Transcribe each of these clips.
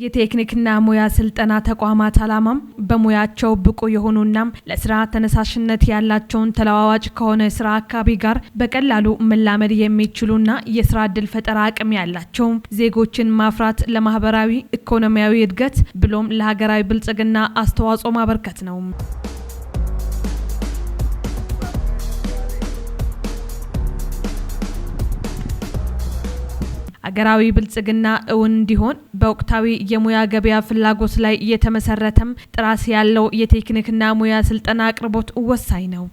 የቴክኒክና ሙያ ስልጠና ተቋማት ዓላማም በሙያቸው ብቁ የሆኑና ለስራ ተነሳሽነት ያላቸውን፣ ተለዋዋጭ ከሆነ ስራ አካባቢ ጋር በቀላሉ መላመድ የሚችሉና የስራ እድል ፈጠራ አቅም ያላቸው ዜጎችን ማፍራት፣ ለማህበራዊ ኢኮኖሚያዊ እድገት ብሎም ለሀገራዊ ብልጽግና አስተዋጽኦ ማበርከት ነው። አገራዊ ብልጽግና እውን እንዲሆን በወቅታዊ የሙያ ገበያ ፍላጎት ላይ የተመሰረተም ጥራት ያለው የቴክኒክና ሙያ ስልጠና አቅርቦት ወሳኝ ነው።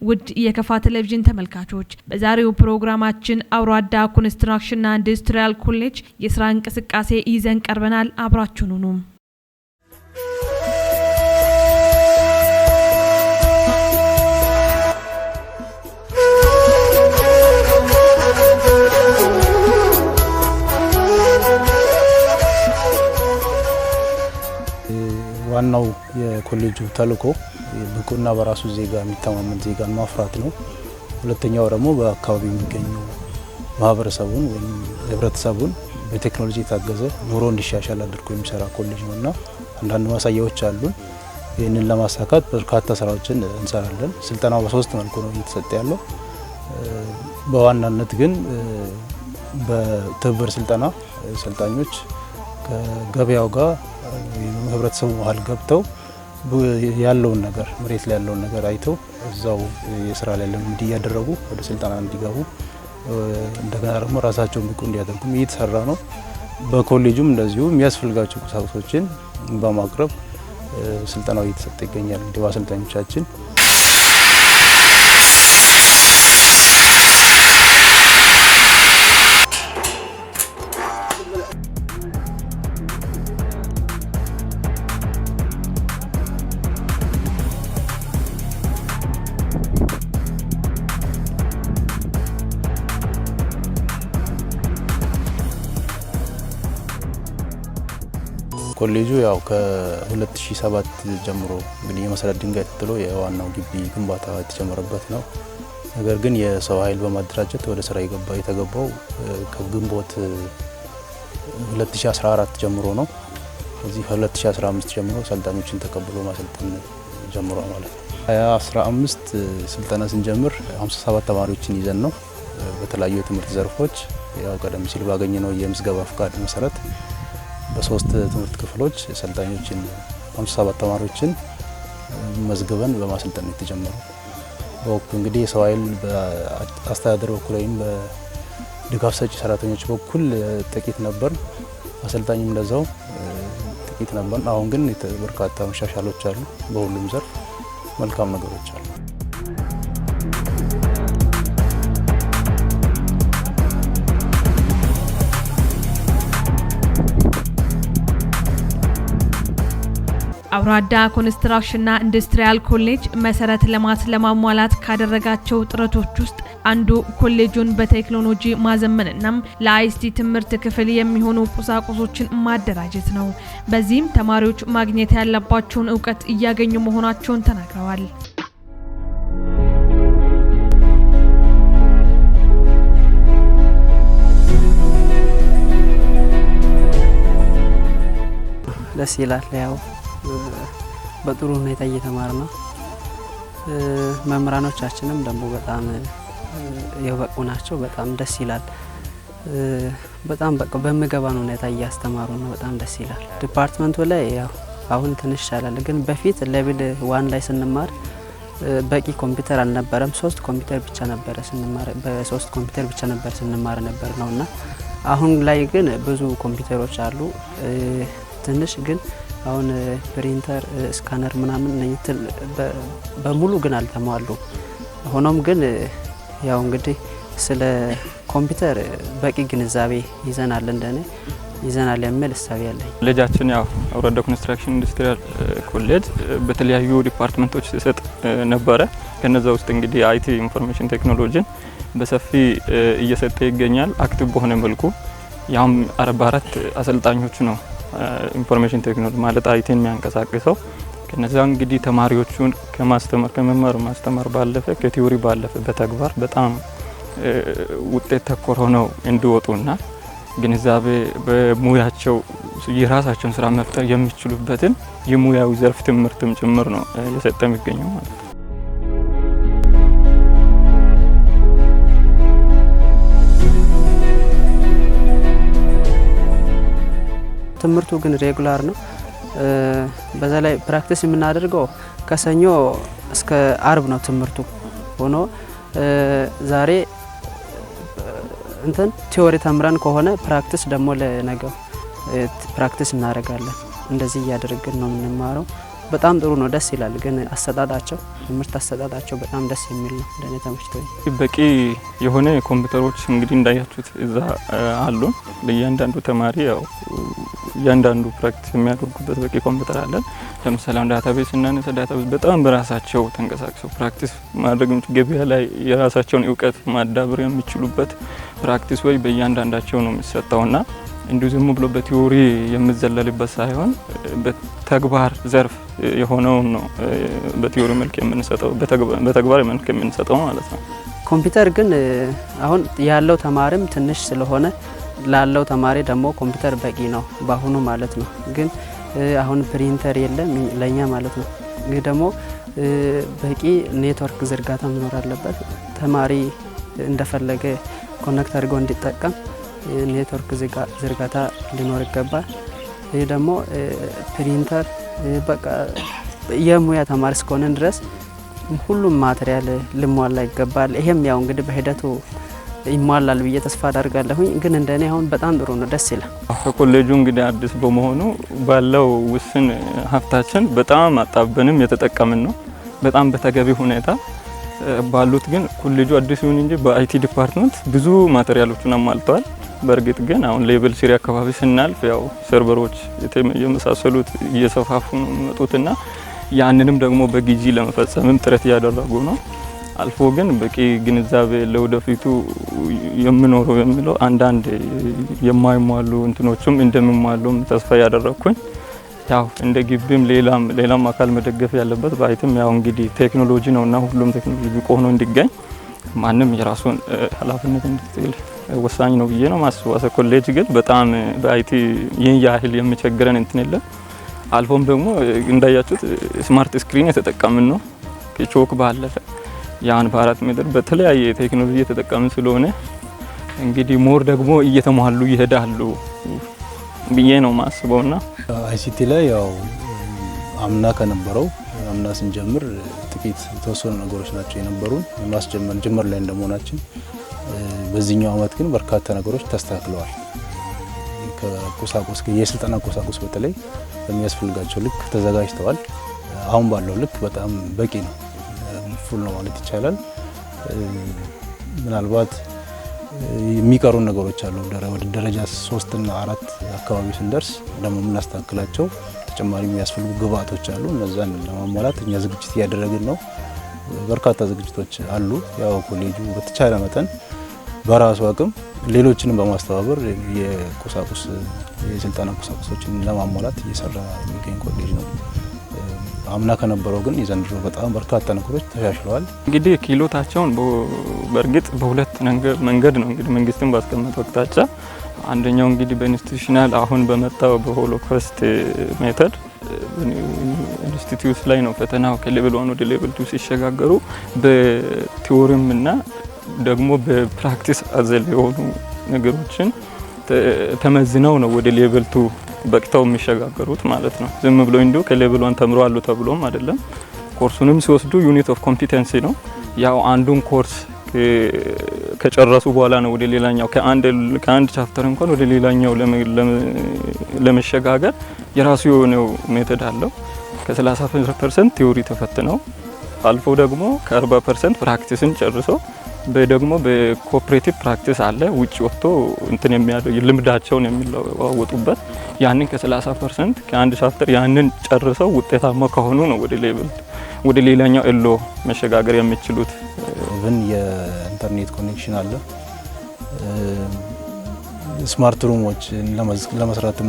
ውድ የከፋ ቴሌቪዥን ተመልካቾች፣ በዛሬው ፕሮግራማችን አውራዳ ኮንስትራክሽንና ኢንዱስትሪያል ኮሌጅ የስራ እንቅስቃሴ ይዘን ቀርበናል። አብራችሁን ሁኑ። ዋናው የኮሌጁ ተልዕኮ ብቁና በራሱ ዜጋ የሚተማመን ዜጋን ማፍራት ነው። ሁለተኛው ደግሞ በአካባቢው የሚገኙ ማህበረሰቡን ወይም ህብረተሰቡን በቴክኖሎጂ የታገዘ ኑሮ እንዲሻሻል አድርጎ የሚሰራ ኮሌጅ ነው እና አንዳንድ ማሳያዎች አሉን። ይህንን ለማሳካት በርካታ ስራዎችን እንሰራለን። ስልጠናው በሶስት መልኩ ነው እየተሰጠ ያለው። በዋናነት ግን በትብብር ስልጠና ሰልጣኞች ከገበያው ጋር ወይም ህብረተሰቡ መሀል ገብተው ያለውን ነገር፣ መሬት ላይ ያለውን ነገር አይተው እዛው የስራ ላይ ልምድ እያደረጉ ወደ ስልጠና እንዲገቡ፣ እንደገና ደግሞ ራሳቸውን ብቁ እንዲያደርጉም እየተሰራ ነው። በኮሌጁም እንደዚሁ የሚያስፈልጋቸው ቁሳቁሶችን በማቅረብ ስልጠናው እየተሰጠ ይገኛል። እንግዲህ በአሰልጣኞቻችን። ኮሌጁ ያው ከ2007 ጀምሮ እንግዲህ የመሰረት ድንጋይ ተጥሎ የዋናው ግቢ ግንባታ የተጀመረበት ነው። ነገር ግን የሰው ኃይል በማደራጀት ወደ ስራ የተገባው ከግንቦት 2014 ጀምሮ ነው። እዚህ ከ2015 ጀምሮ ሰልጣኞችን ተቀብሎ ማሰልጠን ጀምሯል ማለት ነው። 2015 ስልጠና ስንጀምር 57 ተማሪዎችን ይዘን ነው። በተለያዩ የትምህርት ዘርፎች ያው ቀደም ሲል ባገኘነው የምዝገባ ፍቃድ መሰረት በሶስት ትምህርት ክፍሎች ሰልጣኞችን፣ 57 ተማሪዎችን መዝግበን በማሰልጠን ነው የተጀመረው። በወቅቱ እንግዲህ የሰው ኃይል በአስተዳደር በኩል ወይም በድጋፍ ሰጪ ሰራተኞች በኩል ጥቂት ነበር። አሰልጣኝም እንደዛው ጥቂት ነበር። አሁን ግን በርካታ መሻሻሎች አሉ። በሁሉም ዘርፍ መልካም ነገሮች አሉ። አውራዳ ኮንስትራክሽንና ኢንዱስትሪያል ኮሌጅ መሰረተ ልማት ለማሟላት ካደረጋቸው ጥረቶች ውስጥ አንዱ ኮሌጁን በቴክኖሎጂ ማዘመንና ለ ICT ትምህርት ክፍል የሚሆኑ ቁሳቁሶችን ማደራጀት ነው። በዚህም ተማሪዎች ማግኘት ያለባቸውን እውቀት እያገኙ መሆናቸውን ተናግረዋል። ደስ ይላል። ያው በጥሩ ሁኔታ እየተማርን ነው። መምህራኖቻችንም ደግሞ በጣም የበቁ ናቸው። በጣም ደስ ይላል። በጣም በቃ በሚገባን ሁኔታ እያስተማሩ ነው። በጣም ደስ ይላል። Department ኡ ላይ ያው አሁን ትንሽ ይሻላል፣ ግን በፊት level 1 ላይ ስንማር በቂ ኮምፒውተር አልነበረም። ሶስት ኮምፒውተር ብቻ ነበረ ስንማር፣ በሶስት ኮምፒውተር ብቻ ነበር ስንማር ነበር ነው። እና አሁን ላይ ግን ብዙ ኮምፒውተሮች አሉ። ትንሽ ግን አሁን printer፣ scanner ምናምን በሙሉ ግን አልተሟሉም። ሆኖም ግን ያው እንግዲህ ስለ ኮምፒውተር በቂ ግንዛቤ ይዘናል፣ እንደኔ ይዘናል የሚል እሳቤ አለኝ። ኮሌጃችን ያው አውራዳ ኮንስትራክሽን ኢንዱስትሪያል ኮሌጅ በተለያዩ department ኦች ሲሰጥ ነበረ። ከነዛ ውስጥ እንግዲህ IT information technology ን በሰፊ እየሰጠ ይገኛል። Active በሆነ መልኩ፣ ያውም 44 አሰልጣኞች ነው information technology ማለት IT ን የሚያንቀሳቅሰው። ከነዛ እንግዲህ ተማሪዎቹን ከማስተማር ከመማር ማስተማር ባለፈ ከ theory ባለፈ በተግባር በጣም ውጤት ተኮር ሆነው እንዲወጡና ግንዛቤ በሙያቸው የራሳቸውን ስራ መፍጠር የሚችሉበትን የሙያዊ ዘርፍ ትምህርትም ጭምር ነው እየሰጠ የሚገኘው ማለት ነው። ትምህርቱ ግን regular ነው። በዛ ላይ practice የምናደርገው ከሰኞ እስከ አርብ ነው ትምህርቱ ሆኖ ዛሬ እንትን theory ተምረን ከሆነ practice ደግሞ ለነገው practice እናደርጋለን። እንደዚህ እያደረግን ነው የምንማረው። በጣም ጥሩ ነው፣ ደስ ይላል። ግን አሰጣጣቸው ትምህርት አሰጣጣቸው በጣም ደስ የሚል ነው። እንደኔ ተመችቶኝ በቂ የሆነ ኮምፒውተሮች እንግዲህ እንዳያችሁት እዛ አሉ። ለእያንዳንዱ ተማሪ ያው እያንዳንዱ practice የሚያደርጉበት በቂ ኮምፒውተር አለን። ለምሳሌ አሁን database ስናነሳ database በጣም በራሳቸው ተንቀሳቅሰው practice ማድረግ ገበያ ላይ የራሳቸውን እውቀት ማዳበር የሚችሉበት practice ወይ በእያንዳንዳቸው ነው የሚሰጠውና እንዲሁ ዝም ብሎ በ theory የሚዘለልበት ሳይሆን በተግባር ዘርፍ የሆነውን ነው በ theory መልክ የምንሰጠው በተግባር መልክ የምንሰጠው ማለት ነው። ኮምፒውተር ግን አሁን ያለው ተማሪም ትንሽ ስለሆነ ላለው ተማሪ ደግሞ ኮምፒውተር በቂ ነው ባሁኑ ማለት ነው። ግን አሁን ፕሪንተር የለም ለኛ ማለት ነው። ግን ደግሞ በቂ ኔትወርክ ዝርጋታ መኖር አለበት። ተማሪ እንደፈለገ connect አድርጎ እንዲጠቀም ኔትወርክ ዝርጋታ ሊኖር ይገባል። ይህ ደግሞ ፕሪንተር በቃ የሙያ ተማሪ እስከሆነን ድረስ ሁሉም material ሊሟላ ይገባል። ይሄም ያው እንግዲህ በሂደቱ ይሟላል ብዬ ተስፋ አደርጋለሁኝ። ግን እንደኔ አሁን በጣም ጥሩ ነው፣ ደስ ይላል። ኮሌጁ እንግዲህ አዲስ በመሆኑ ባለው ውስን ሀብታችን በጣም አጣብበንም የተጠቀምን ነው። በጣም በተገቢ ሁኔታ ባሉት ግን ኮሌጁ አዲስ ይሁን እንጂ በ IT department ብዙ material ኦችን አሟልተዋል። በእርግጥ ግን አሁን level 3 አካባቢ ስናልፍ ያው server ኦች የመሳሰሉት እየሰፋፉ ነው የሚመጡትና ያንንም ደግሞ በጊዜ ለመፈጸምም ጥረት እያደረጉ ነው። አልፎ ግን በቂ ግንዛቤ ለወደፊቱ የምኖረው የሚለው አንዳንድ የማይሟሉ እንትኖችም እንደሚሟሉም ተስፋ ያደረኩኝ ያው እንደ ግቢም ሌላም አካል መደገፍ ያለበት በ IT ም ያው እንግዲህ ቴክኖሎጂ ነውና ሁሉም ቴክኖሎጂ ብቁ ሆኖ እንዲገኝ ማንም የራሱን ኃላፊነት እንዲጥል ወሳኝ ነው ብዬ ነው ማስበው። ኮሌጅ ግን በጣም በ IT ይህን ያህል የሚቸግረን እንትን የለም። አልፎም ደግሞ እንዳያችሁት smart screen የተጠቀምን ነው። ከቾክ ባለፈ ያን በ4 ሜትር በተለያየ ቴክኖሎጂ የተጠቀምን ስለሆነ እንግዲህ more ደግሞ እየተሟሉ ይሄዳሉ ብዬ ነው ማስበውና ICT ላይ ያው አምና ከነበረው አምና ስንጀምር ጥቂት የተወሰኑ ነገሮች ናቸው የነበሩን የማስጀመር ጅምር ላይ እንደመሆናችን በዚህኛው አመት ግን በርካታ ነገሮች ተስተካክለዋል። ከቁሳቁስ የስልጠና ቁሳቁስ በተለይ በሚያስፈልጋቸው ልክ ተዘጋጅተዋል። አሁን ባለው ልክ በጣም በቂ ነው፣ full ነው ማለት ይቻላል። ምናልባት የሚቀሩ ነገሮች አሉ። ወደ ደረጃ 3 እና 4 አካባቢ ስንደርስ ደግሞ የምናስተካክላቸው ተጨማሪ የሚያስፈልጉ ግብአቶች አሉ። እነዛን ለማሟላት እኛ ዝግጅት እያደረግን ነው። በርካታ ዝግጅቶች አሉ። ያው ኮሌጁ በተቻለ መጠን በራሱ አቅም ሌሎችንም በማስተባበር የቁሳቁስ የስልጠና ቁሳቁሶችን ለማሟላት እየሰራ የሚገኝ ኮሌጅ ነው። አምና ከነበረው ግን የዘንድሮ በጣም በርካታ ነገሮች ተሻሽለዋል። እንግዲህ ክህሎታቸውን በእርግጥ በሁለት መንገድ ነው እንግዲህ መንግስትም ባስቀመጠው አቅጣጫ፣ አንደኛው እንግዲህ በ institutional አሁን በመጣው በሆሎኮስት method ኢንስቲትዩት ላይ ነው ፈተናው ከ level 1 ወደ level 2 ሲሸጋገሩ በ theory ም እና ደግሞ በ practice አዘል የሆኑ ነገሮችን ተመዝነው ነው ወደ level 2 በቅተው የሚሸጋገሩት ማለት ነው። ዝም ብሎ እንዲሁ ከ level 1 ተምረዋል ተብሎም አይደለም። ኮርሱንም ሲወስዱ unit of competency ነው። ያው አንዱን ኮርስ ከጨረሱ በኋላ ነው ወደ ሌላኛው ከአንድ chapter እንኳን ወደ ሌላኛው ለመሸጋገር የራሱ የሆነው method አለው። ከ30% theory ተፈትነው አልፎ ደግሞ ከ40% practice ን ጨርሶ በደግሞ በ cooperative practice አለ ውጭ ወጥቶ እንትን የሚያደርግ ልምዳቸውን የሚለዋወጡበት ያንን ከ30% ከአንድ chapter ያንን ጨርሰው ውጤታማ ከሆኑ ነው ወደ level ወደ ሌላኛው LO መሸጋገር የሚችሉት። even የኢንተርኔት connection አለ። smart room ኦች ለመስራትም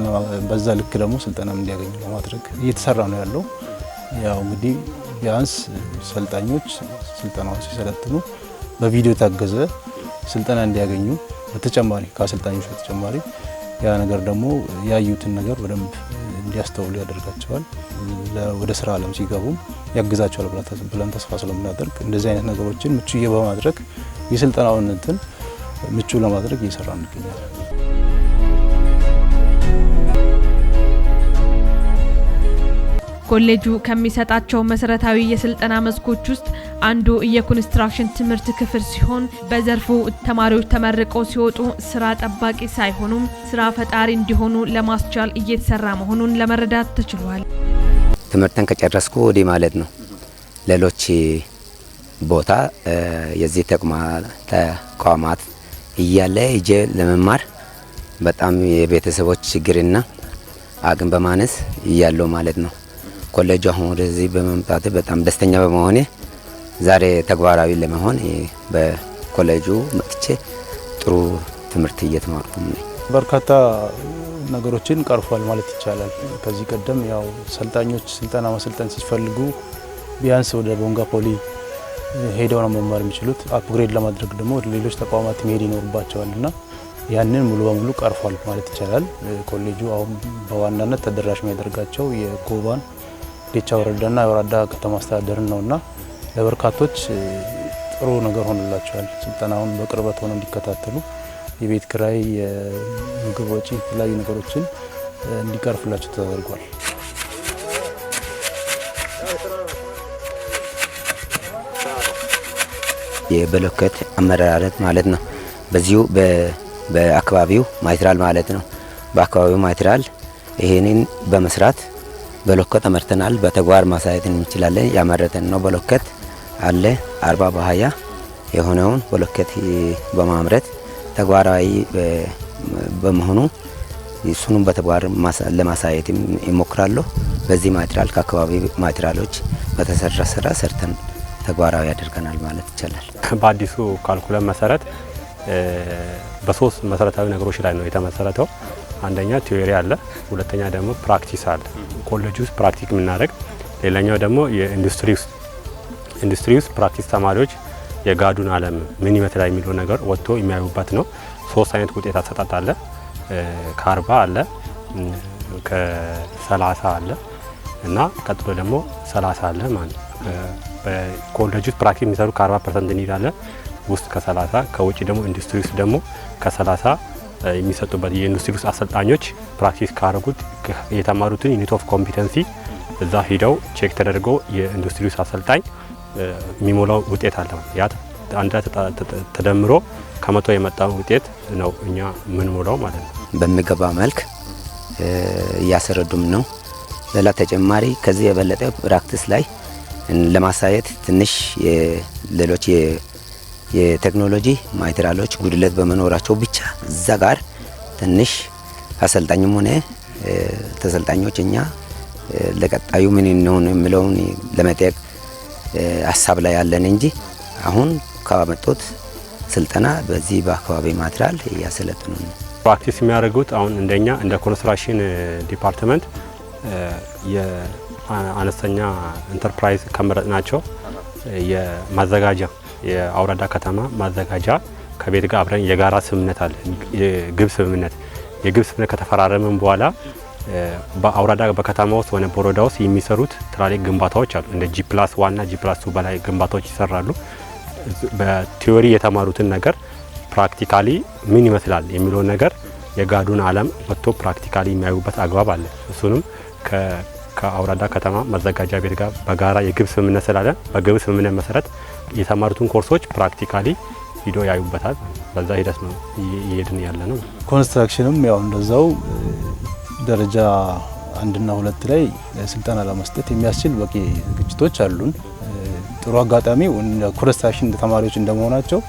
በዛ ልክ ደግሞ ስልጠናም እንዲያገኙ ለማድረግ እየተሰራ ነው ያለው። ያው እንግዲህ ቢያንስ ሰልጣኞች ስልጠናውን ሲሰለጥኑ በቪዲዮ የታገዘ ስልጠና እንዲያገኙ፣ በተጨማሪ ከአሰልጣኞች በተጨማሪ ያ ነገር ደግሞ ያዩትን ነገር በደንብ እንዲያስተውሉ ያደርጋቸዋል። ወደ ስራ ዓለም ሲገቡም ያግዛቸዋል ብለን ተስፋ ስለምናደርግ እንደዚህ አይነት ነገሮችን ምቹ በማድረግ የስልጠናውን እንትን ምቹ ለማድረግ እየሰራ እንገኛለን። ኮሌጁ ከሚሰጣቸው መሰረታዊ የስልጠና መስኮች ውስጥ አንዱ የኮንስትራክሽን ትምህርት ክፍል ሲሆን፣ በዘርፉ ተማሪዎች ተመርቀው ሲወጡ ስራ ጠባቂ ሳይሆኑም ስራ ፈጣሪ እንዲሆኑ ለማስቻል እየተሰራ መሆኑን ለመረዳት ተችሏል። ትምህርትን ከጨረስኩ ወዲህ ማለት ነው ሌሎች ቦታ የዚህ ተቋማት እያለ ሄጄ ለመማር በጣም የቤተሰቦች ችግርና አቅም በማነስ እያለው ማለት ነው። ኮሌጁ አሁን ወደዚህ በመምጣት በጣም ደስተኛ በመሆኔ ዛሬ ተግባራዊ ለመሆን በኮሌጁ መጥቼ ጥሩ ትምህርት እየተማርኩ ነኝ። በርካታ ነገሮችን ቀርፏል ማለት ይቻላል። ከዚህ ቀደም ያው ሰልጣኞች ስልጠና ማሰልጠን ሲፈልጉ ቢያንስ ወደ ቦንጋ ፖሊ ሄደው ነው መማር የሚችሉት። Upgrade ለማድረግ ደግሞ ወደ ሌሎች ተቋማት መሄድ ይኖርባቸዋል እና ያንን ሙሉ በሙሉ ቀርፏል ማለት ይቻላል። ኮሌጁ አሁን በዋናነት ተደራሽ የሚያደርጋቸው የጎባን፣ ዴቻ ወረዳና የወራዳ ከተማ አስተዳደርን ነውና ለበርካቶች ጥሩ ነገር ሆኖላቸዋል። ስልጠናውን በቅርበት ሆነው እንዲከታተሉ የቤት ኪራይ፣ የምግብ ወጪ፣ የተለያዩ ነገሮችን እንዲቀርፍላቸው ተደርጓል። የብሎኬት አመራረት ማለት ነው። በዚሁ በአካባቢው material ማለት ነው። በአካባቢው material ይሄንን በመስራት ብሎኬት አመርተናል። በተግባር ማሳየት እንችላለን። ያመረተን ነው ብሎኬት አለ፣ 40 በ20 የሆነውን ብሎኬት በማምረት ተግባራዊ በመሆኑ እሱንም በተግባር ለማሳየት ይሞክራለሁ። በዚህ material ከአካባቢ material ኦች በተሰራ ስራ ሰርተን ተግባራዊ ያደርገናል ማለት ይቻላል። በአዲሱ curriculum መሰረት በሶስት መሰረታዊ ነገሮች ላይ ነው የተመሰረተው። አንደኛ theory አለ፣ ሁለተኛ ደግሞ practice አለ። ኮሌጅ ውስጥ practice የምናደርግ፣ ሌላኛው ደግሞ የኢንዱስትሪ ውስጥ፣ ኢንዱስትሪ ውስጥ practice ተማሪዎች የገሃዱን ዓለም ምን ይመስላል የሚለው ነገር ወጥቶ የሚያዩበት ነው። ሶስት አይነት ውጤት አሰጣጥ አለ። ከ40 አለ፣ ከ30 አለ እና ቀጥሎ ደግሞ 30 አለ ማለት ነው። በኮሌጅ ውስጥ practice የሚሰሩ ከ40% እንይዛለን፣ ውስጥ ከ30፣ ከውጭ ደግሞ ኢንዱስትሪ ውስጥ ደግሞ ከ30 የሚሰጡበት። የኢንዱስትሪ ውስጥ አሰልጣኞች practice ካረጉት የተማሩትን unit of competency እዛ ሂደው check ተደርጎ የኢንዱስትሪ ውስጥ አሰልጣኝ የሚሞላው ውጤት አለ። ያ አንድ ላይ ተደምሮ ከ100 የመጣው ውጤት ነው እኛ የምንሞላው ማለት ነው። በሚገባ መልክ እያስረዱም ነው። ሌላ ተጨማሪ ከዚህ የበለጠ practice ላይ ለማሳየት ትንሽ ሌሎች የቴክኖሎጂ material ኦች ጉድለት በመኖራቸው ብቻ እዛ ጋር ትንሽ አሰልጣኝም ሆነ ተሰልጣኞች እኛ ለቀጣዩ ምን እንሆን የሚለውን ለመጠየቅ ሀሳብ ላይ ያለን እንጂ አሁን ካመጡት ስልጠና በዚህ በአካባቢ material እያሰለጥኑ ነው። Practice የሚያደርጉት አሁን እንደኛ እንደ construction department የአነስተኛ ኢንተርፕራይዝ ከመረጥናቸው የማዘጋጃ፣ የአውራዳ ከተማ ማዘጋጃ ከቤት ጋር አብረን የጋራ ስምምነት አለ። የግብ ስምምነት ከተፈራረምን በኋላ በአውራዳ በከተማ ውስጥ ሆነ በወረዳ ውስጥ የሚሰሩት ትላልቅ ግንባታዎች አሉ። እንደ G+1 ና G+2 በላይ ግንባታዎች ይሰራሉ። በ theory የተማሩትን ነገር practically ምን ይመስላል የሚለውን ነገር የገሃዱን ዓለም ወጥቶ practically የሚያዩበት አግባብ አለ። እሱንም ከአውራዳ ከተማ ማዘጋጃ ቤት ጋር በጋራ የግብ ስምምነት ስላለ በግብ ስምምነት መሰረት የተማሩትን ኮርሶች practically ሂዶ ያዩበታል። በዛ ሂደት ነው እየሄድን ያለ ነው። ኮንስትራክሽንም ያው እንደዛው ደረጃ አንድና ሁለት ላይ ስልጠና ለመስጠት የሚያስችል በቂ ዝግጅቶች አሉን። ጥሩ አጋጣሚው ኮንስትራክሽን ተማሪዎች እንደመሆናቸው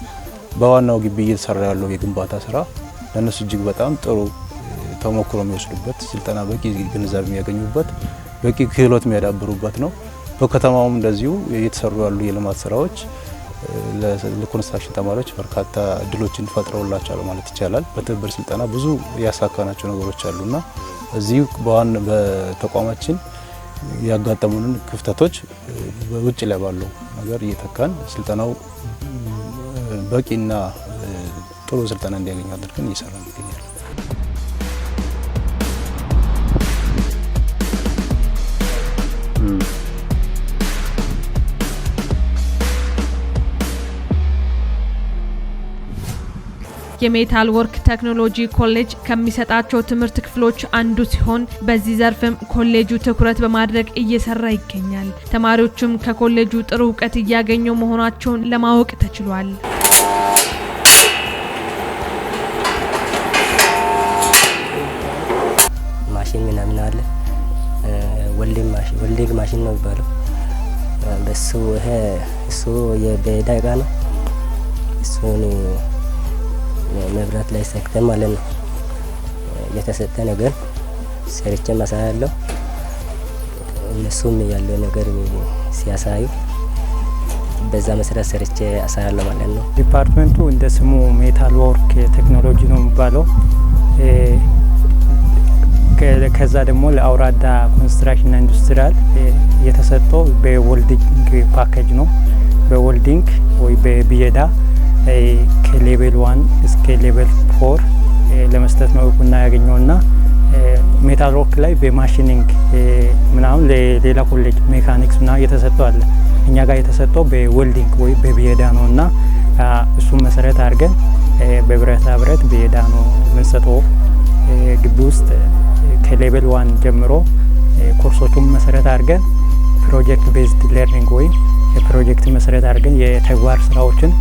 በዋናው ግቢ እየተሰራ ያለው የግንባታ ስራ ለእነሱ እጅግ በጣም ጥሩ ተሞክሮ የሚወስዱበት ስልጠና፣ በቂ ግንዛቤ የሚያገኙበት፣ በቂ ክህሎት የሚያዳብሩበት ነው። በከተማውም እንደዚሁ እየተሰሩ ያሉ የልማት ስራዎች ለኮንስትራክሽን ተማሪዎች በርካታ እድሎችን ፈጥረውላቸዋል ማለት ይቻላል። በትብብር ስልጠና ብዙ ያሳካናቸው ነገሮች አሉና እዚህ በተቋማችን ያጋጠሙንን ክፍተቶች በውጭ ላይ ባለው ነገር እየተካን ስልጠናው በቂና ጥሩ ስልጠና እንዲያገኙ አድርገን እየሰራን እንገኛለን። የ metal work ቴክኖሎጂ ኮሌጅ ከሚሰጣቸው ትምህርት ክፍሎች አንዱ ሲሆን በዚህ ዘርፍም ኮሌጁ ትኩረት በማድረግ እየሰራ ይገኛል። ተማሪዎቹም ከኮሌጁ ጥሩ እውቀት እያገኙ መሆናቸውን ለማወቅ ተችሏል። ማሽን ምናምን አለ፣ welding machine ነው የሚባለው። በሱ ይሄ እሱ የብየዳ እቃ ነው። እሱን መብራት ላይ ሰክተን ማለት ነው የተሰጠ ነገር ሰርቼ ማሳያለሁ። እነሱም ያለው ነገር ሲያሳዩ በዛ መሰረት ሰርቼ አሳያለሁ ማለት ነው። Department ኡ እንደ ስሙ metal work technology ነው የሚባለው። ከዛ ደግሞ ለአውራዳ ኮንስትራክሽንና industrial የተሰጠው በ welding package ነው። በ welding ወይ በብየዳ ከ level 1 እስከ level 4 ለመስጠት ነው እውቅና ያገኘውና metal work ላይ በ machining ምናምን ለሌላ ኮሌጅ mechanics ምናምን የተሰጠው አለ። እኛ ጋር የተሰጠው በ welding ወይ በብየዳ ነውና እሱን መሰረት አድርገን በብረታ ብረት ብየዳ ነው የምንሰጠው። ግቢ ውስጥ ከ level 1 ጀምሮ ኮርሶቹን መሰረት አድርገን project based learning ወይ የፕሮጀክት መሰረት አድርገን የተግባር ስራዎችን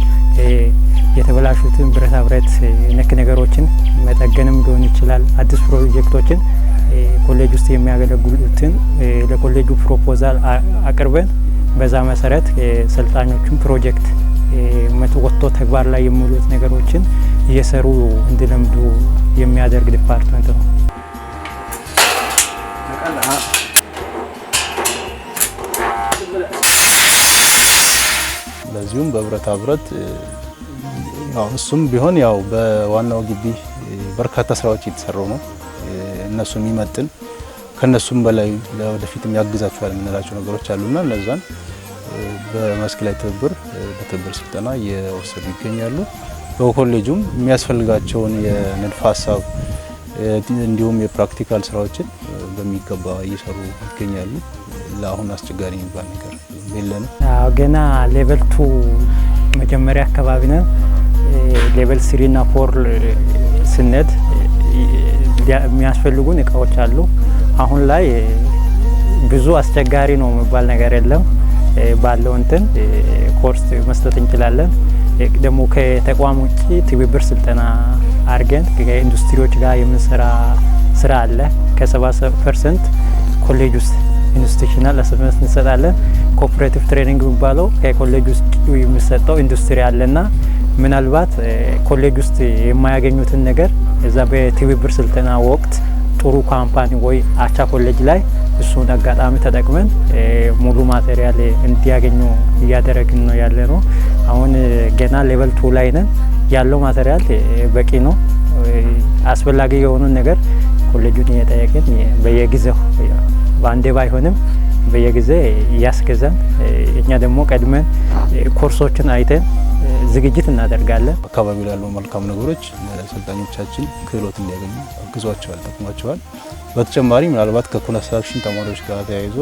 የተበላሹትን ብረታ ብረት ነክ ነገሮችን መጠገንም ሊሆን ይችላል። አዲስ ፕሮጀክቶችን ኮሌጅ ውስጥ የሚያገለግሉትን ለኮሌጁ proposal አቅርበን በዛ መሰረት ሰልጣኞቹን ፕሮጀክት ወጥቶ ተግባር ላይ የሚውሉት ነገሮችን እየሰሩ እንዲለምዱ የሚያደርግ department ነው። ለዚሁም በብረታ ብረት ያው እሱም ቢሆን ያው በዋናው ግቢ በርካታ ስራዎች እየተሰሩ ነው። እነሱ የሚመጥን ከነሱም በላይ ለወደፊትም ያግዛቸዋል የምንላቸው ነገሮች አሉና እነዛን በመስክ ላይ ትብብር በትብብር ስልጠና እየወሰዱ ይገኛሉ። በኮሌጁም የሚያስፈልጋቸውን የንድፈ ሀሳብ እንዲሁም የ practical ስራዎችን በሚገባ እየሰሩ ይገኛሉ። ለአሁን አስቸጋሪ የሚባል ነገር የለንም። ገና level 2 መጀመሪያ አካባቢ ነን። Level 3 እና 4 ስንሄድ የሚያስፈልጉን እቃዎች አሉ። አሁን ላይ ብዙ አስቸጋሪ ነው የሚባል ነገር የለም። ባለው እንትን ኮርስ መስጠት እንችላለን። ደግሞ ከተቋም ውጪ ትብብር ስልጠና አድርገን ከኢንዱስትሪዎች ጋር የምንሰራ ስራ አለ። ከ70% ኮሌጅ ውስጥ institutional assessment እንሰጣለን። Cooperative training የሚባለው ከኮሌጅ ውስጥ የሚሰጠው ኢንዱስትሪ አለና ምናልባት ኮሌጅ ውስጥ የማያገኙትን ነገር እዛ በትብብር ስልጠና ወቅት ጥሩ company ወይ አቻ ኮሌጅ ላይ እሱን አጋጣሚ ተጠቅመን ሙሉ material እንዲያገኙ እያደረግን ነው ያለነው። አሁን ገና level 2 ላይ ነን። ያለው material በቂ ነው። አስፈላጊ የሆኑን ነገር ኮሌጁን እየጠየቅን በየጊዜው በአንዴ ባይሆንም በየጊዜ እያስገዛን እኛ ደግሞ ቀድመን ኮርሶችን አይተን ዝግጅት እናደርጋለን። አካባቢው ላይ ያሉ መልካም ነገሮች ለሰልጣኞቻችን ክህሎት እንዲያገኙ አግዟቸዋል፣ ጠቅሟቸዋል። በተጨማሪ ምናልባት ከኮንስትራክሽን ተማሪዎች ጋር ተያይዞ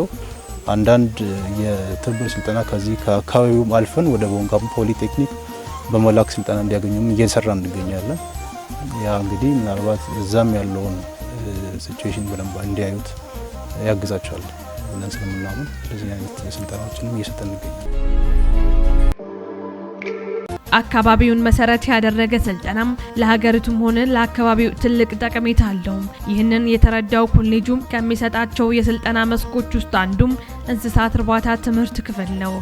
አንዳንድ የትብብር ስልጠና ከዚህ ከአካባቢው አልፈን ወደ ቦንጋ ፖሊቴክኒክ በመላክ ስልጠና እንዲያገኙም እየሰራን እንገኛለን። ያ እንግዲህ ምናልባት እዛም ያለውን situation በደንብ እንዲያዩት ያግዛቸዋል ብለን ስለምናምን እንደዚህ አይነት ስልጠናዎችንም እየሰጠን እንገኛለን። አካባቢውን መሰረት ያደረገ ስልጠናም ለሀገሪቱም ሆነ ለአካባቢው ትልቅ ጠቀሜታ አለው። ይህንን የተረዳው ኮሌጁም ከሚሰጣቸው የስልጠና መስኮች ውስጥ አንዱም እንስሳት እርባታ ትምህርት ክፍል ነው።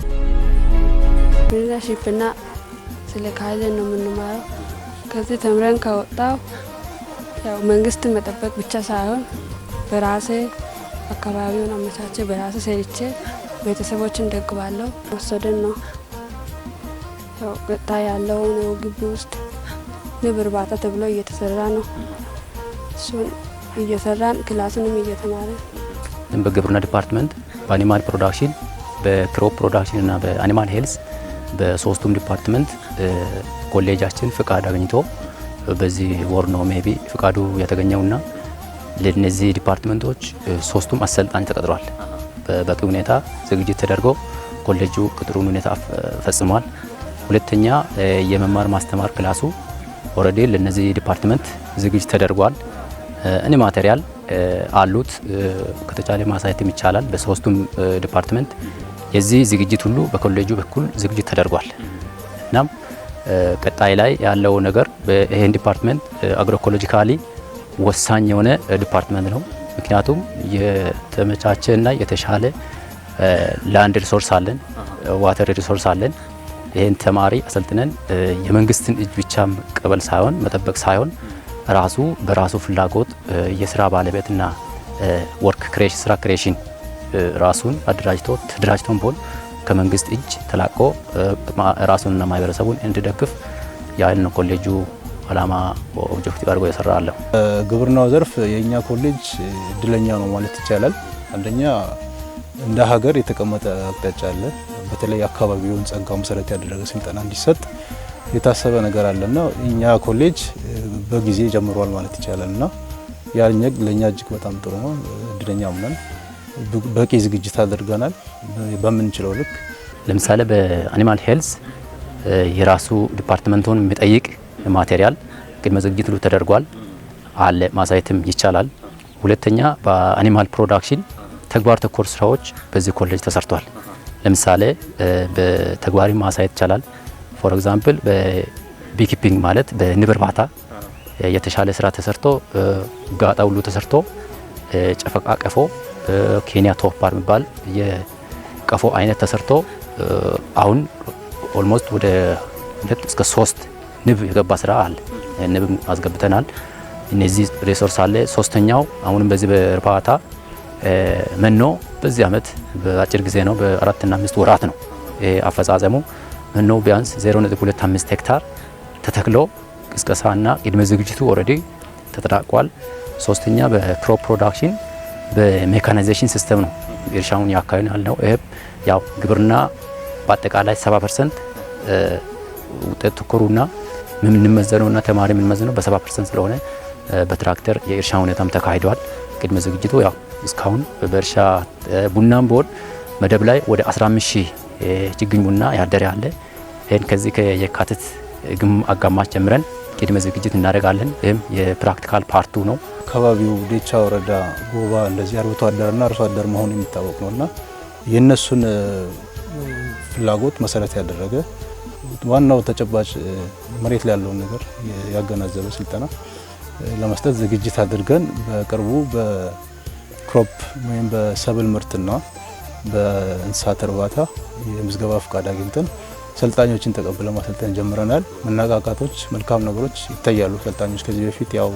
Leadership እና ስለ ካይዘን ነው የምንማረው። ከዚህ ተምረን ከወጣው ያው መንግስትን መጠበቅ ብቻ ሳይሆን በራሴ አካባቢውን አመቻቼ በራሴ ሰርቼ ቤተሰቦችን ደግባለሁ። ወሰደን ነው ያው ቀጣይ ያለው ነው ግቢ ውስጥ ንብ እርባታ ተብሎ እየተሰራ ነው። እሱን እየሰራን class ንም እየተማረን በግብርና department፣ በ animal production፣ በ crop production እና በ animal health በሶስቱም department ኮሌጃችን ፍቃድ አግኝቶ በዚህ ወር ነው maybe ፍቃዱ የተገኘውና ለነዚህ department ኦች ሶስቱም አሰልጣኝ ተቀጥሯል። በበቂ ሁኔታ ዝግጅት ተደርጎ ኮሌጁ ቅጥሩን ሁኔታ ፈጽሟል። ሁለተኛ የመማር ማስተማር class ኡ already ለነዚህ department ዝግጅት ተደርጓል። እኔ material አሉት፣ ከተቻለ ማሳየትም ይቻላል። በሶስቱም department የዚህ ዝግጅት ሁሉ በኮሌጁ በኩል ዝግጅት ተደርጓል። እናም ቀጣይ ላይ ያለው ነገር ይሄን department agroecologically ወሳኝ የሆነ department ነው። ምክንያቱም የተመቻቸና የተሻለ land resource አለን፣ water resource አለን። ይሄን ተማሪ አሰልጥነን የመንግስትን እጅ ብቻ መቀበል ሳይሆን፣ መጠበቅ ሳይሆን ራሱ በራሱ ፍላጎት የስራ ባለቤትና work creation፣ ስራ creation ራሱን አደራጅቶ፣ ተደራጅቶን ቢሆን ከመንግስት እጅ ተላቆ ራሱንና ማህበረሰቡን እንዲደግፍ ያን ኮሌጁ አላማ objective አድርጎ የሰራ አለው። ግብርናው ዘርፍ የኛ ኮሌጅ እድለኛ ነው ማለት ይቻላል። አንደኛ እንደ ሀገር የተቀመጠ አቅጣጫ አለ። በተለይ አካባቢውን ጸጋ መሰረት ያደረገ ስልጠና እንዲሰጥ የታሰበ ነገር አለና እኛ ኮሌጅ በጊዜ ጀምሯል ማለት ይቻላልና ያ ለኛ እጅግ በጣም ጥሩ ነው። እድለኛም ነን። በቂ ዝግጅት አድርገናል በምንችለው ልክ። ለምሳሌ በ animal health የራሱ department ኡን የሚጠይቅ material ቅድመ ዝግጅት ሁሉ ተደርጓል አለ፣ ማሳየትም ይቻላል። ሁለተኛ በ animal production ተግባር ተኮር ስራዎች በዚህ ኮሌጅ ተሰርቷል። ለምሳሌ በተግባሪ ማሳየት ይቻላል። For example በ beekeeping ማለት በንብ እርባታ የተሻለ ስራ ተሰርቶ፣ ጋጣ ሁሉ ተሰርቶ፣ ጨፈቃ ቀፎ፣ ኬንያ top bar የሚባል የቀፎ አይነት ተሰርቶ አሁን almost ወደ 2 እስከ 3 ንብ የገባ ስራ አለ። ንብም አስገብተናል። እነዚህ resource አለ። ሶስተኛው አሁንም በዚህ በእርባታ መኖ በዚህ አመት በአጭር ጊዜ ነው፣ በ4 እና 5 ወራት ነው አፈጻጸሙ። መኖ ቢያንስ 0.25 ሄክታር ተተክሎ ቅስቀሳና ቅድመ ዝግጅቱ already ተጠናቋል። ሶስተኛ በ crop production በ mechanization system ነው እርሻውን ያካሂዳል ነው። ይሄ ያው ግብርና በአጠቃላይ 70% ውጤት ተኮሩና የምንመዘነውና ተማሪ የምንመዝነው በ70% ስለሆነ በትራክተር የእርሻ ሁኔታም ተካሂዷል። ቅድመ ዝግጅቱ ያው እስካሁን በእርሻ ቡናም ቢሆን መደብ ላይ ወደ 15 ሺህ ችግኝ ቡና ያደረ አለ። ይህን ከዚህ ከየካቲት አጋማሽ ጀምረን ቅድመ ዝግጅት እናደርጋለን። ይህም የ practical part ኡ ነው። አካባቢው ዴቻ ወረዳ ጎባ እንደዚህ አርብቶ አደርና አርሶ አደር መሆኑ የሚታወቅ ነውና የእነሱን ፍላጎት መሰረት ያደረገ፣ ዋናው ተጨባጭ መሬት ላይ ያለውን ነገር ያገናዘበ ስልጠና ለመስጠት ዝግጅት አድርገን በቅርቡ በ crop ወይም በሰብል ምርትና በእንስሳት እርባታ የምዝገባ ፍቃድ አግኝተን ሰልጣኞችን ተቀብለን ማሰልጠን ጀምረናል። መነቃቃቶች፣ መልካም ነገሮች ይታያሉ። ሰልጣኞች ከዚህ በፊት ያው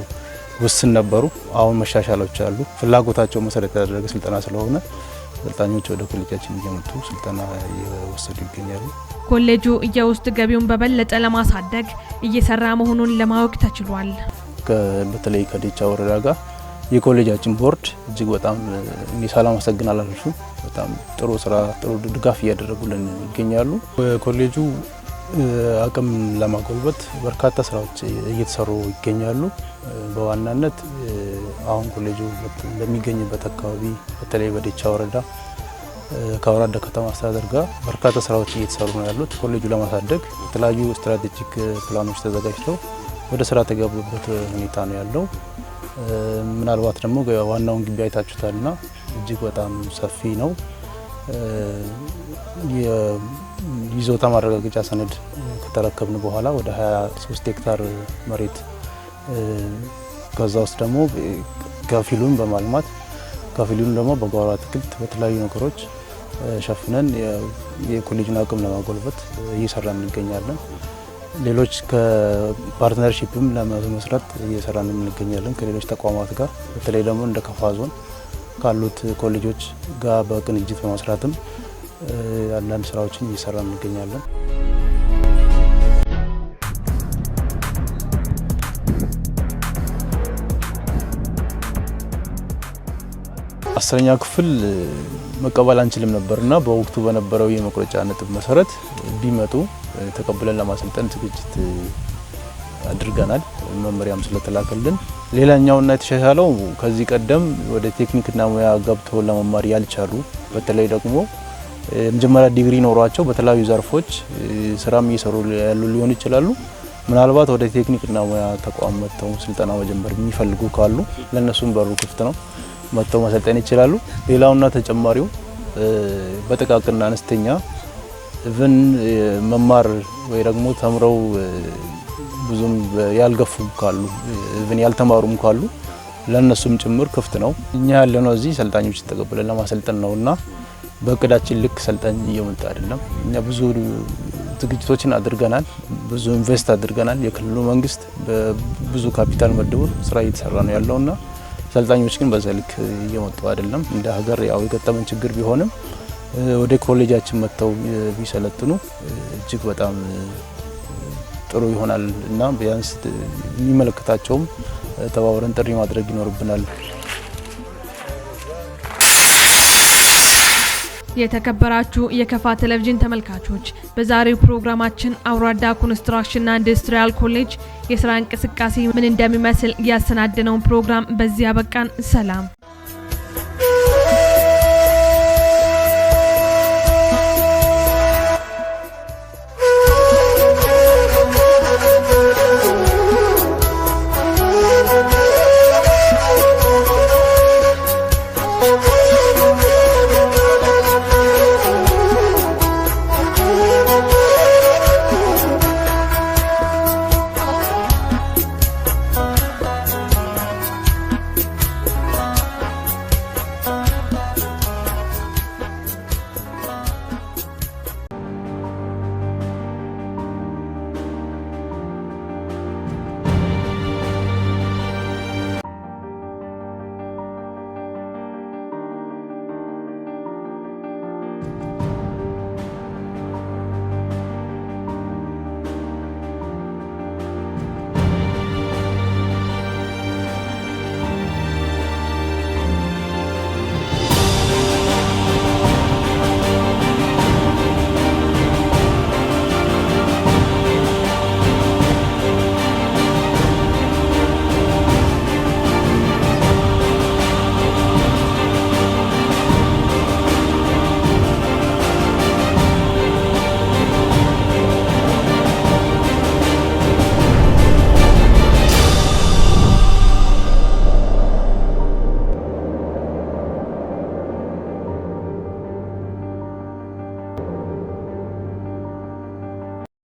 ውስን ነበሩ። አሁን መሻሻሎች አሉ። ፍላጎታቸው መሰረት ያደረገ ስልጠና ስለሆነ ሰልጣኞች ወደ ኮሌጃችን እየመጡ ስልጠና እየወሰዱ ይገኛሉ። ኮሌጁ የውስጥ ገቢውን በበለጠ ለማሳደግ እየሰራ መሆኑን ለማወቅ ተችሏል። በተለይ ከዴቻ ወረዳ ጋር የኮሌጃችን ቦርድ እጅግ በጣም እኔ ሳላመሰግን አላልፍም። በጣም ጥሩ ስራ፣ ጥሩ ድጋፍ እያደረጉልን ይገኛሉ። ኮሌጁ አቅም ለማጎልበት በርካታ ስራዎች እየተሰሩ ይገኛሉ። በዋናነት አሁን ኮሌጁ በሚገኝበት አካባቢ በተለይ በዴቻ ወረዳ ከአውራዳ ከተማ አስተዳደር ጋር በርካታ ስራዎች እየተሰሩ ነው ያሉት። ኮሌጁ ለማሳደግ የተለያዩ strategic plan ኦች ተዘጋጅተው ወደ ስራ የተገቡበት ሁኔታ ነው ያለው። ምናልባት ደግሞ ዋናውን ግቢ አይታችሁታልና እጅግ በጣም ሰፊ ነው። የይዞታ ማረጋገጫ ሰነድ ከተረከብን በኋላ ወደ 23 ሄክታር መሬት፣ ከዛ ውስጥ ደግሞ ከፊሉን በማልማት ከፊሉን ደግሞ በጓሮ አትክልት በተለያዩ ነገሮች ሸፍነን የኮሌጁን አቅም ለማጎልበት እየሰራን እንገኛለን። ሌሎች ከ partnership ም ለመስራት እየሰራን እንገኛለን ከሌሎች ተቋማት ጋር፣ በተለይ ደግሞ እንደ ከፋ ዞን ካሉት ኮሌጆች ጋር በቅንጅት በመስራትም አንዳንድ ስራዎችን እየሰራን እንገኛለን። 10ኛ ክፍል መቀበል አንችልም ነበርና በወቅቱ በነበረው የመቁረጫ ነጥብ መሰረት ቢመጡ ተቀብለን ለማሰልጠን ዝግጅት አድርገናል። መመሪያም ስለተላከልን። ሌላኛውና የተሻሻለው ከዚህ ቀደም ወደ ቴክኒክና ሙያ ገብተው ለመማር ያልቻሉ፣ በተለይ ደግሞ የመጀመሪያ ዲግሪ ኖሯቸው በተለያዩ ዘርፎች ስራም እየሰሩ ያሉ ሊሆኑ ይችላሉ። ምናልባት ወደ ቴክኒክና ሙያ ተቋም መጥተው ስልጠና መጀመር የሚፈልጉ ካሉ ለእነሱም በሩ ክፍት ነው፣ መጥተው መሰልጠን ይችላሉ። ሌላውና ተጨማሪው በጥቃቅንና አነስተኛ even መማር ወይ ደግሞ ተምረው ብዙም ያልገፉ ካሉ፣ even ያልተማሩም ካሉ ለእነሱም ጭምር ክፍት ነው። እኛ ያለነው እዚህ ሰልጣኞች ተቀብለን ለማሰልጠን ነውና በእቅዳችን ልክ ሰልጣኝ እየመጣ አይደለም። እኛ ብዙ ዝግጅቶችን አድርገናል፣ ብዙ invest አድርገናል። የክልሉ መንግስት ብዙ ካፒታል መድቦ ስራ እየተሰራ ነው ያለውና ሰልጣኞች ግን በዛ ልክ እየመጡ አይደለም። እንደ ሀገር ያው የገጠመን ችግር ቢሆንም ወደ ኮሌጃችን መጥተው ቢሰለጥኑ እጅግ በጣም ጥሩ ይሆናል እና ቢያንስ የሚመለከታቸውም ተባብረን ጥሪ ማድረግ ይኖርብናል። የተከበራችሁ የከፋ ቴሌቪዥን ተመልካቾች፣ በዛሬው ፕሮግራማችን አውራዳ ኮንስትራክሽንና ኢንዱስትሪያል ኮሌጅ የስራ እንቅስቃሴ ምን እንደሚመስል ያሰናደነውን ፕሮግራም በዚህ አበቃን። ሰላም።